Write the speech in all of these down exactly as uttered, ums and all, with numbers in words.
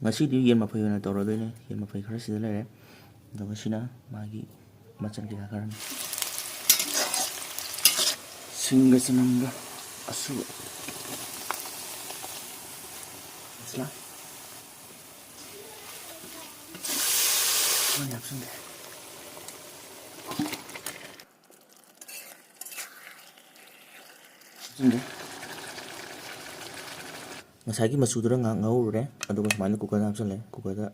ꯉꯁꯤꯗꯤ ꯌꯦꯟ ꯃꯐꯩ ꯑꯣꯏꯅ ꯇꯧꯔꯗꯣꯏꯅꯦ꯫ ꯌꯦꯟ ꯃꯐꯩ ꯈꯔ ꯁꯤꯗ ꯂꯩꯔꯦ, ꯑꯗꯨꯒ ꯁꯤꯅ ꯃꯥꯒꯤ ꯃꯆꯜ ꯀꯩꯀꯥ ꯈꯔꯅꯤ꯫ ꯁꯤꯡꯒ ꯆꯅꯝꯒ ꯑꯁꯨꯕ ꯃꯁꯂꯥ ꯈꯔ ꯍꯥꯞꯆꯤꯟꯒꯦ꯫ ꯍꯥꯞꯆꯤꯟꯒꯦ꯫ ꯉꯁꯥꯏꯒꯤ ꯃꯆꯨꯗꯨꯗ ꯉꯥꯏꯍꯥꯛ ꯉꯧꯔꯨꯔꯦ, ꯑꯗꯨꯒ ꯁꯨꯃꯥꯏꯅ ꯀꯨꯀꯔꯗ ꯍꯥꯞꯆꯤꯜꯂꯦ꯫ ꯀꯨꯀꯔꯗ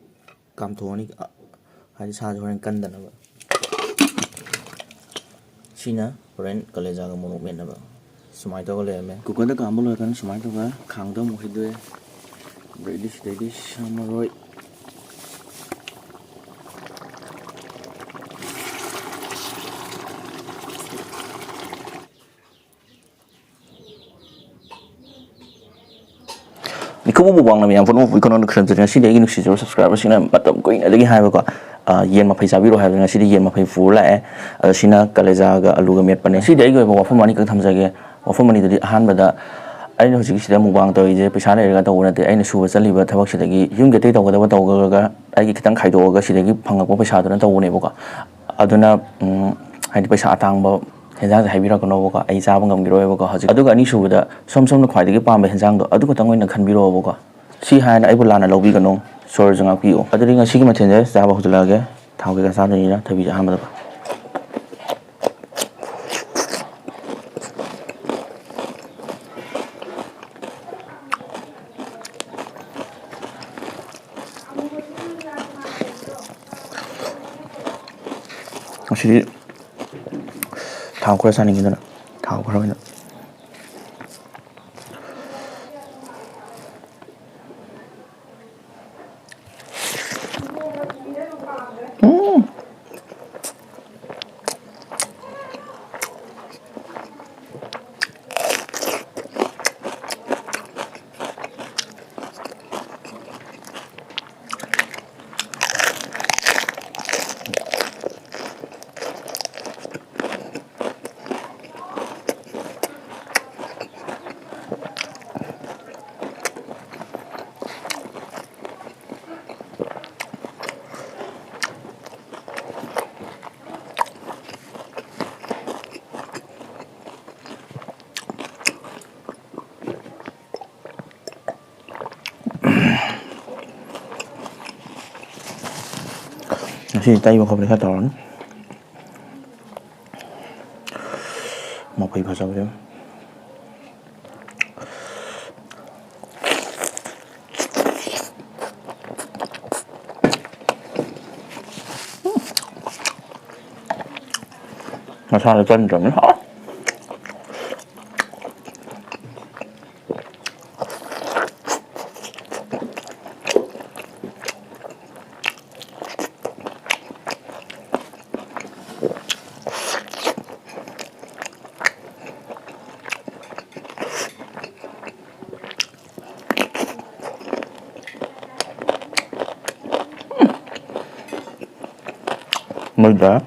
ꯀꯥꯝꯊꯣꯛꯑꯅꯤ, ꯑ, ꯍꯥꯏꯗꯤ ꯁꯥꯁꯦ ꯍꯣꯔꯦꯟ ꯀꯟꯗꯅꯕ꯫ ꯁꯤꯅ ꯍꯣꯔꯦꯟ ꯀꯂꯦꯖꯥꯒ ꯃꯣꯔꯣꯛ ꯃꯦꯠꯅꯕ꯫ ꯁꯨꯃꯥꯏꯅ ꯇꯧꯔꯒ ꯂꯩꯔꯝꯃꯦ꯫ ꯀꯨꯀꯔꯗ ꯀꯥꯝꯕ ꯂꯣꯏꯔꯀꯥꯟꯗ ꯁꯨꯃꯥꯏꯅ ꯇꯧꯔꯒ ꯈꯥꯡꯗ ꯑꯃꯨꯛ ꯍꯩꯗꯣꯛꯑꯦ꯫ ꯑꯗꯩꯗꯤ ꯁꯤꯗꯩꯗꯤ ꯁꯥ ꯃꯔꯣꯏ꯫ ꯃꯤꯀꯨꯞ ꯑꯃ ꯋꯥꯡꯅ ꯃꯌꯥꯝ ꯄꯨꯝꯅꯃꯛꯄꯨ ꯏꯀꯣꯅꯣꯃꯤꯛ ꯈꯟꯖꯔꯤ꯫ ꯉꯁꯤꯗꯤ ꯑꯩꯒꯤ ꯅꯨꯡꯁꯤꯖꯔꯕ ꯁꯕꯁꯀ꯭ꯔꯥꯏꯕꯔꯁꯤꯡꯅ ꯃꯇꯝ ꯀꯨꯏꯅꯗꯒꯤ ꯍꯥꯏꯕꯀꯣ, ꯑ, ꯌꯦꯟ ꯃꯐꯩ ꯆꯥꯕꯤꯔꯣ ꯍꯥꯏꯕꯗ ꯉꯁꯤꯗꯤ ꯌꯦꯟ ꯃꯐꯩ ꯄꯨꯔ ꯂꯥꯛꯑꯦ꯫ ꯑꯗꯣ ꯁꯤꯅ ꯀꯂꯦꯖꯥꯒ ꯑꯂꯨꯒ ꯃꯦꯠꯄꯅꯦ꯫ ꯉꯁꯤꯗꯤ ꯑꯩꯒꯤ ꯑꯣꯏꯕ ꯋꯥꯐꯝ ꯑꯅꯤꯈꯛ ꯊꯝꯖꯒꯦ꯫ ꯋꯥꯐꯝ ꯑꯅꯤꯗꯨꯗꯤ, ꯑꯍꯥꯟꯕꯗ, ꯑꯩꯅ ꯍꯧꯖꯤꯛ ꯁꯤꯗ ꯃꯨꯛꯕꯥꯡ ꯇꯧꯔꯤꯁꯦ ꯄꯩꯁꯥ ꯂꯩꯔꯒ ꯇꯧꯕ ꯅꯠꯇꯦ꯫ ꯑꯩꯅ ꯁꯨꯕ ꯆꯠꯂꯤꯕ ꯊꯕꯛꯁꯤꯗꯒꯤ ꯌꯨꯝꯒꯤ ꯑꯇꯩ ꯇꯧꯒꯗꯕ ꯇꯧꯔꯒ ꯑꯩꯒꯤ ꯈꯤꯇꯪ ꯈꯥꯏꯗꯣꯛꯑꯒ ꯁꯤꯗꯒꯤ ꯐꯪꯉꯛꯄ ꯄꯩꯁꯥꯗꯨꯅ ꯇꯧꯕꯅꯦꯕꯀꯣ꯫ ꯑꯗꯨꯅ, ꯎꯝ, ꯍꯥꯏꯗꯤ ꯄꯩꯁꯥ ꯑꯇꯥꯡꯕ ꯍꯦꯟꯖꯥꯡꯁꯦ ꯍꯥꯏꯕꯤꯔꯛꯀꯅꯣꯕꯀꯣ, ꯑꯩ ꯆꯥꯕ ꯉꯝꯈꯤꯔꯣꯏꯕꯀꯣ ꯍꯧꯖꯤꯛ꯫ ꯑꯗꯨꯒ ꯑꯅꯤꯁꯨꯕꯗ, ꯁꯣꯝ ꯁꯣꯝꯅ ꯈ꯭ꯋꯥꯏꯗꯒꯤ ꯄꯥꯝꯕ ꯍꯦꯟꯖꯥꯡꯗꯣ ꯑꯗꯨ ꯈꯛꯇꯪ ꯑꯣꯏꯅ ꯈꯟꯕꯤꯔꯛꯑꯣꯕꯀꯣ꯫ ꯁꯤ ꯍꯥꯏꯅ ꯑꯩꯕꯨ ꯂꯥꯟꯅ ꯂꯧꯕꯤꯒꯅꯨ, ꯁꯣꯔꯁꯨ ꯉꯥꯛꯄꯤꯌꯨ꯫ ꯑꯗꯨꯗꯤ ꯉꯁꯤꯒꯤ ꯃꯊꯦꯜꯁꯦ ꯆꯥꯕ ꯍꯧꯖꯤꯜꯂꯛꯑꯒꯦ꯫ ꯊꯥꯎ ꯀꯩꯀꯥ ꯆꯥꯗꯣꯏꯅꯤꯅ ꯊꯕꯤꯁꯦ ꯑꯍꯥꯟꯕꯗ꯫ ꯉꯁꯤꯗꯤ ꯊꯥꯎ ꯈꯔ ꯆꯥꯅꯤꯡꯉꯤꯗꯅ, ꯊꯥꯎ ꯈꯔ ꯑꯣꯏꯅ꯫ ꯎꯝ꯫ ꯉꯁꯤ ꯇꯩꯕ ꯈꯣꯠꯄꯗꯤ ꯈꯔ ꯇꯧꯔꯅꯤ꯫ ꯃꯐꯩ ꯐꯖꯕꯁꯦ꯫ ꯃꯁꯥꯗ ꯆꯟꯗ꯭ꯔꯕꯅꯤ꯫ ꯍꯥꯎ꯫ ꯃꯩꯗ꯫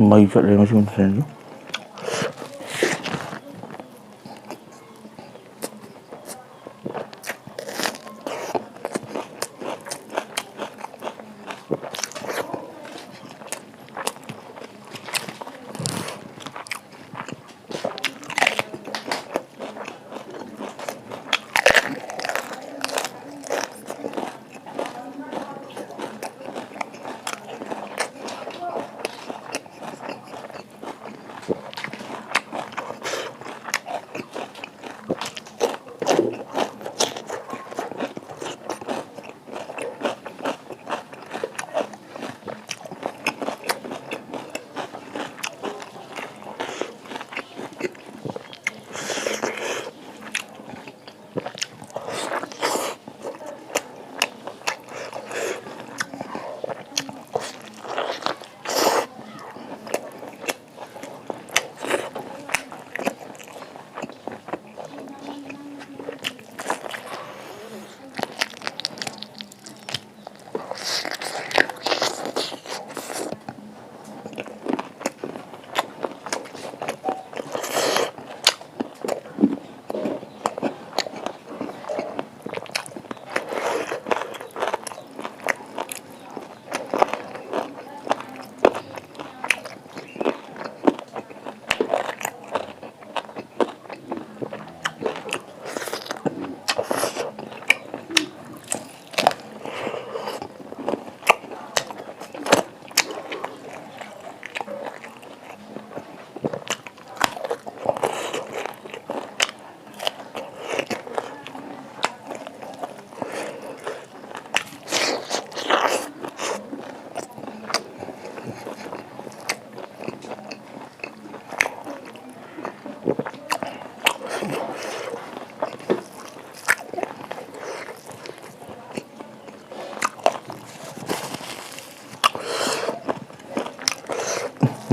ꯃꯩ ꯆꯠꯂꯦ ꯉꯁꯤ ꯃꯊꯦꯜꯁꯦ꯫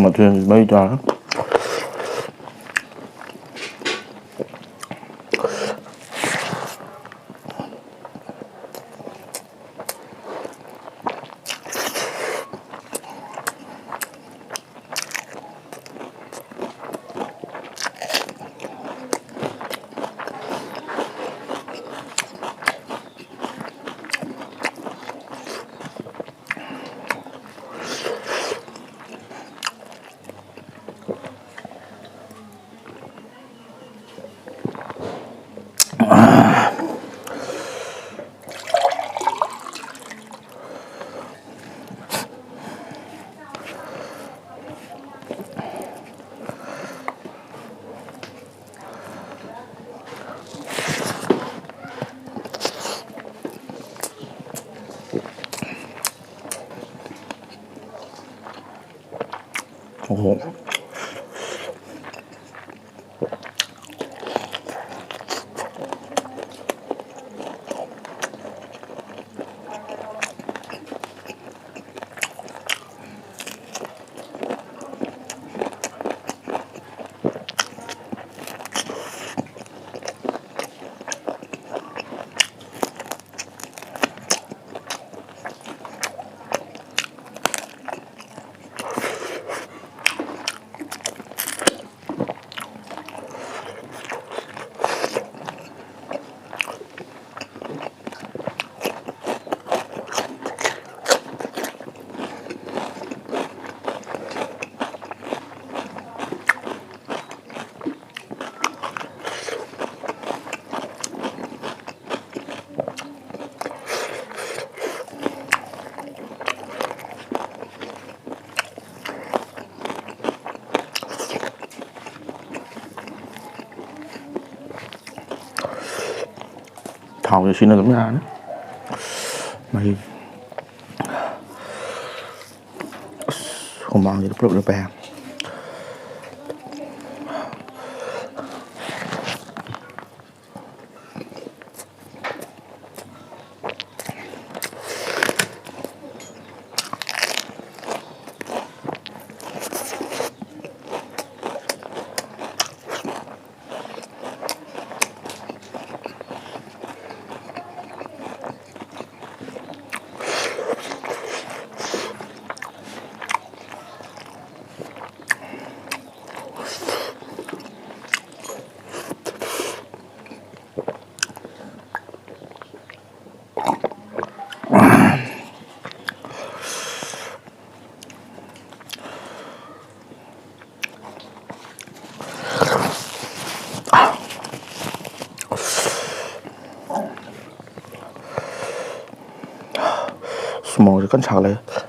ꯃꯊꯦꯜ ꯃꯩ ꯇꯥꯔꯦ꯫ ꯑꯣ꯫ ꯊꯥꯎꯁꯦ ꯁꯤꯅ ꯑꯗꯨꯝ ꯌꯥꯔꯅꯤ꯫ ꯃꯍꯤ꯫ ꯑꯁ, ꯍꯨꯃꯥꯡꯁꯤꯗꯤ ꯄꯨꯂꯞ ꯂꯨꯞꯄꯦ꯫ ꯃꯣꯔꯣꯛꯁꯦ ꯀꯟꯅ ꯁꯥꯒꯠꯂꯛꯑꯦ꯫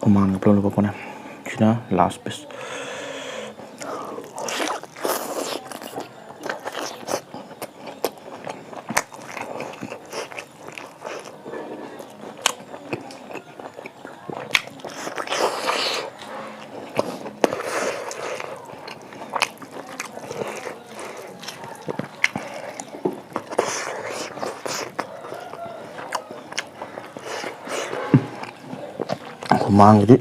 ꯍꯨꯃꯥꯡꯅ ꯄꯨꯂꯞ ꯂꯧꯊꯣꯛꯄꯅꯦ꯫ ꯁꯤꯅ last piece꯫ ꯍꯨꯃꯥꯡꯁꯤꯗꯤ꯫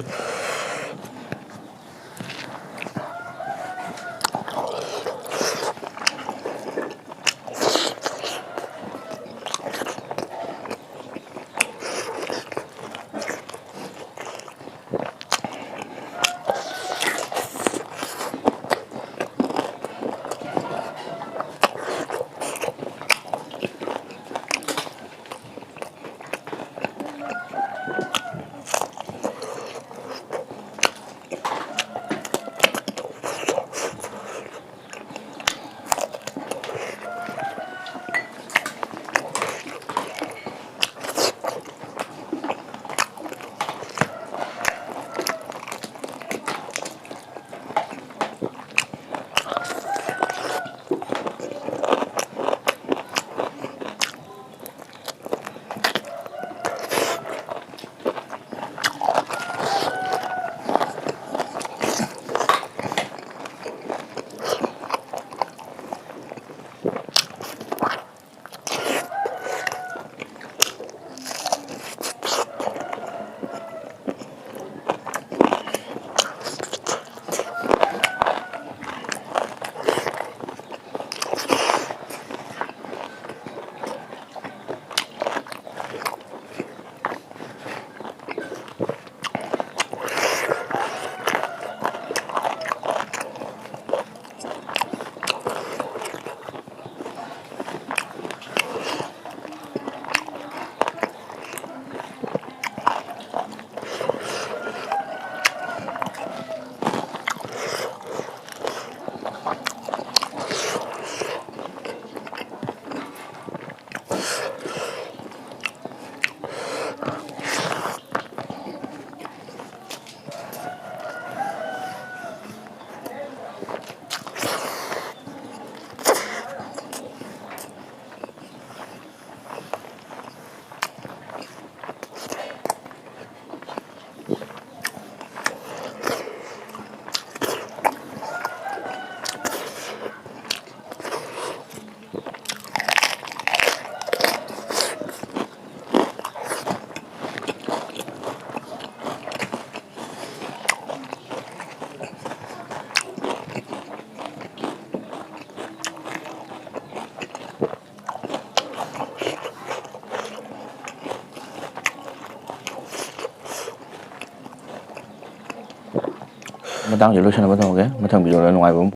ꯃꯇꯥꯡꯁꯦ ꯂꯣꯏꯁꯟꯅꯕ ꯇꯧꯔꯒꯦ꯫ ꯃꯊꯪ ꯚꯤꯗꯤꯑꯣꯗ ꯅꯨꯡꯉꯥꯏꯕ ꯑꯃ